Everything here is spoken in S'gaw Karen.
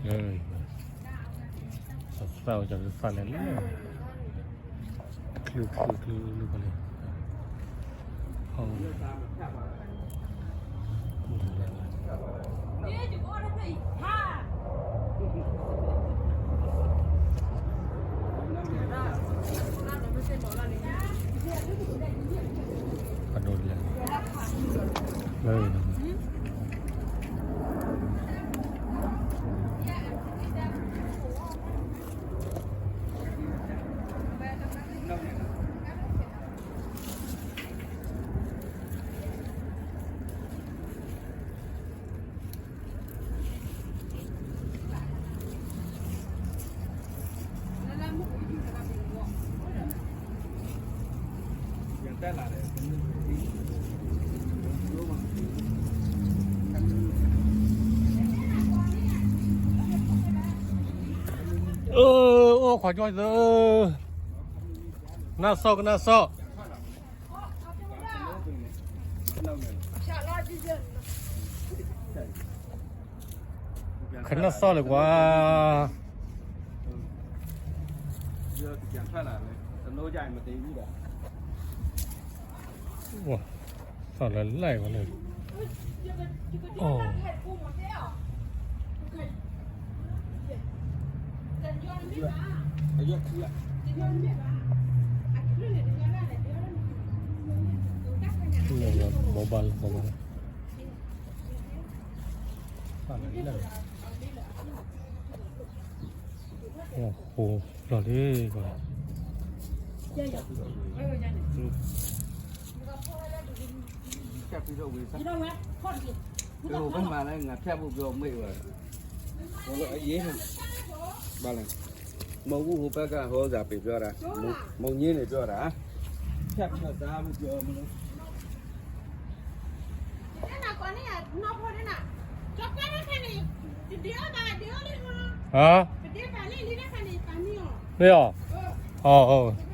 လၢ သၣ်ဝဲကသၣ်လဲၣ်လၢ ချုချုချုလၢပှၤလဲၣ် ဟီ အဒိလဲၣ် လၢ အၢ အိၣ်ခွါကၠီသၢ နၢ်စီၣ်ကနၢ်စီၣ် ခနၢ်စီၣ်လၢကွၢ် စီၣ်လၢလၢ်ဝဲန့ၣ် အိၣ် ဘိးဘၣ်လၢဘိးဘၣ်လၢ အိၣ်လီၤလံ ဖြတ်ပြီးတော့ဝေးစား ဘယ်လိုပဲမှာလဲ ငါဖြတ်ဖို့ပြောမိတ်ဝဲ ဘယ်လိုအရေးလဲ ဘာလဲ မဟုတ်ဘူး ဟိုဘက်ကဟောစာပေပြောတာ မုံညင်းနေပြောတာ ဖြတ်ပြီးတော့စားဖို့ပြောမလို့ ဟမ် မ့ၢ်အီၤ ဟမ်